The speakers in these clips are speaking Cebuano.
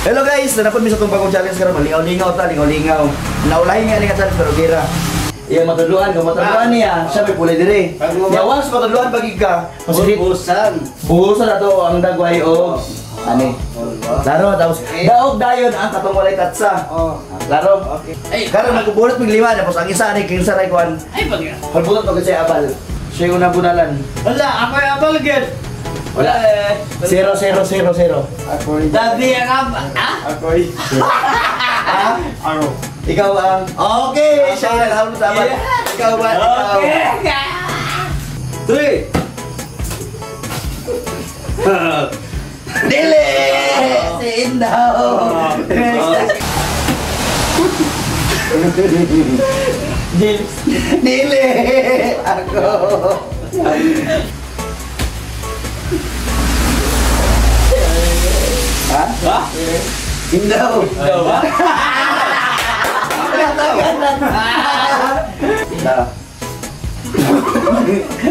Hello guys, nanapod mi sa itong bagong challenge karon, malingaw-lingaw ta, lingaw-lingaw. Naulahin nga ni nga challenge pero gira. Iya matudluan, kung matudluan niya, siya may pulay dire. Ya once matudluan pagig ka, masilit. Buhusan. Buhusan na to ang dagway og ani. Laro tapos daog dayon ang katong walay tatsa. Laro. Okay. Karon magbubulat mig lima tapos ang isa ani kinsa ray kuan. Ay pag. Halbutot pag siya abal. Siya yung unang bunalan. Wala, ako ay abal gyud. Wala. 0 0 0 0. Ako'y. Dabi ang abal. Ah? Ako'y. Ha? Ako. Ikaw ang... Okay! Siya yung naghahamon sa abal. Ikaw ba? Ikaw. Okay! 3. Dili! Si Indaw! Dili. Dili! Ako! Ha? Ha? Indaw! Indaw ba?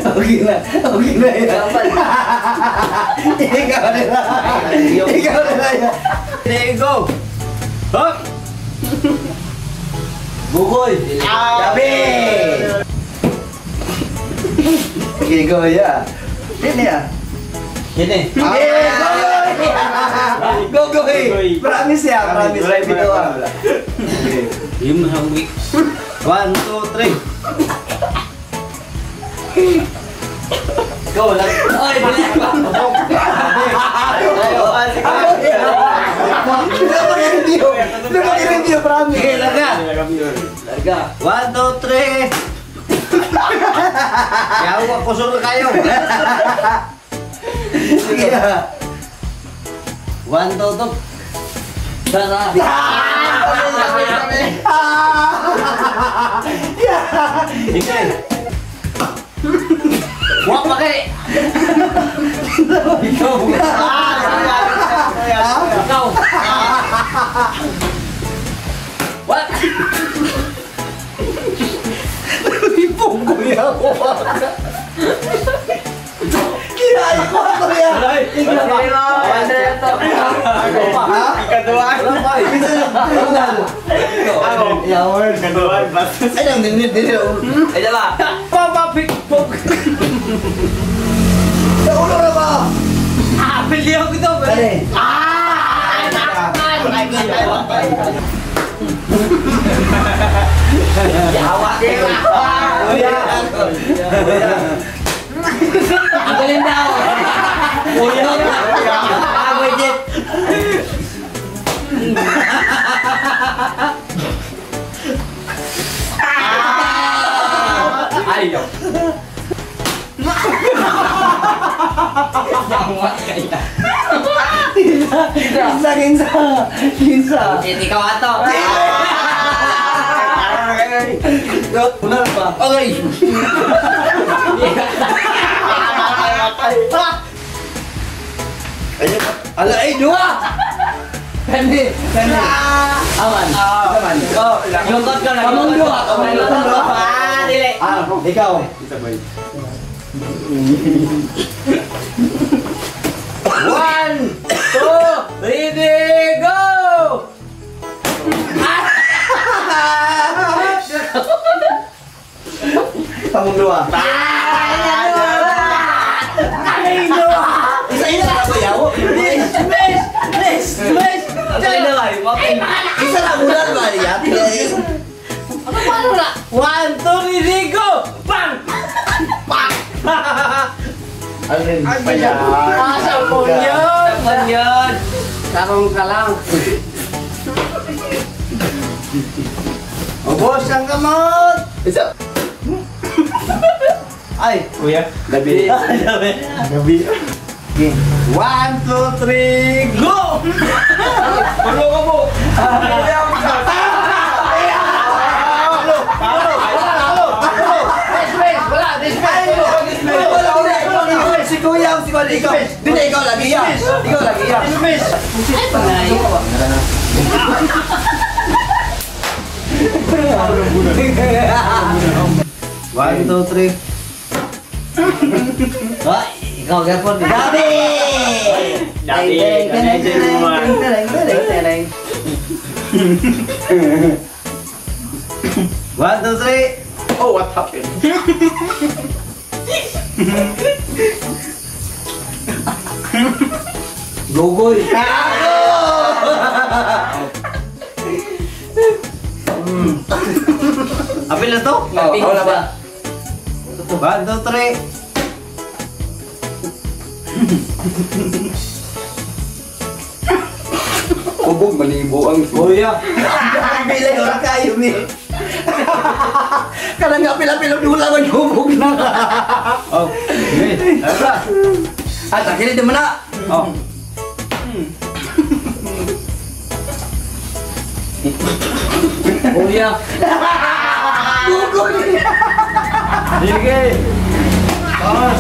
Okay na. Okay na yan. Ikaw na lang. Ikaw na lang. There you go. Hop! Bukoy! Gabi! Okay, go ya. Ini ya. Kini. Eh, go, go! Go, go! Promise ya, promise. Bitaw ah. Yung hangwi. 1, 2, 3. Go lang. Ay, dili pa. Hindi promise. Sige, larga. Larga. 1, 2, 3. Yawa, kusog na kayo. Sige. 1, 2, 2. Tara. Sige. Wak pa kay. Ikaw. Ikaw. What? Ipong ko niya ako. Kinaya ko ako niya. Ha? Ikaduan. Ikaduan. Ay, nang dinil. Ay, dala. Papa pick pok. Sa ulo na ba? Ah, pili ako ito. Dali. Ah! Yawa. Ang galing daw. Kuya. Ah, wait. Ayaw. Yawa kaya. Kinsa, kinsa. Ikaw ato. Una na ba? Okay. Ala, ay, dua! Kani, kani. Aman. Aman. Oh, lungkot ka na. Kamong dua. Kamong dua. Ah, dili. Ah, ikaw. 1, 2, 3, go! Kamong dua. Ay, dua! Isa-isa na ba yawo? Miss! Miss! Miss! Isa na ulan ba niya? Ano paano na? 1, 2, 3, go! Bang! Bang! Alin pa yan? Ah, sampon yun! Sampon yun! Karong ka lang. Ubos ang kamot! Isa! Ay! Kuya. Gabi. Gabi. Okay. 1, 2, 3, go! Pulo ka po. Si Kuya, si Kuya, ikaw. Di na ikaw lagi ya. Ikaw lagi ya. Ay, pangay. 1, 2, 3. Ah, ikaw gapon. Gabi! Gabi! Teng, teng, teng, teng, teng. 1, 2, 3. Oh, what happened? Gogoy. Apil na to? Oh, wala ba? 1, 2, 3. Kubog, malibo ang Kuya. Pilay, ora kayo mi. Kanang nga pila-pila dula man hubog na. Oh. Okay. Tara. Ah, takilid naman na. Oh. Kuya. Gogoy. Sige. Oh.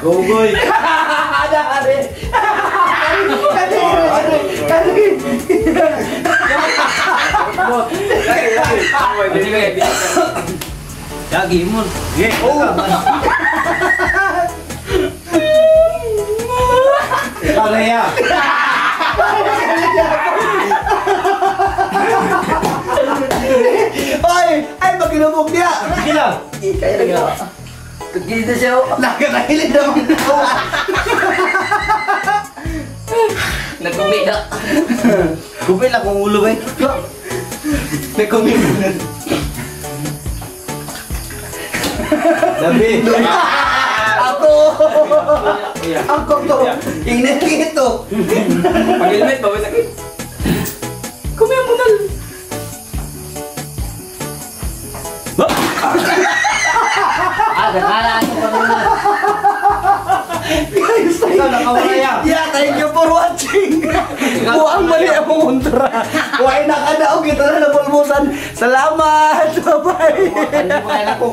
Gogoy. Ada ada. Kani kani kani. Lagi mo. Sige. Oh. Ikaw na iya. Oy, ay maginubog niya. Sige lang. Kaya lang. Tugilid na siya. Oh. Nakakahilid naman. Nagkumi na. Kupil akong ulo ba eh. Nagkumi. Labi. Ako. Ako to. Ingnan ito. Pag-helmet ba? May sakit. Kumi ang bunal. Ah, nakala ako pa. Guys, Ikaw, nakawala yan. Yeah, thank you for watching. Buang mali ang kontra. Huwag na ka na. Kita na napulmusan. Salamat. Bye-bye. Ano mo kaya ako?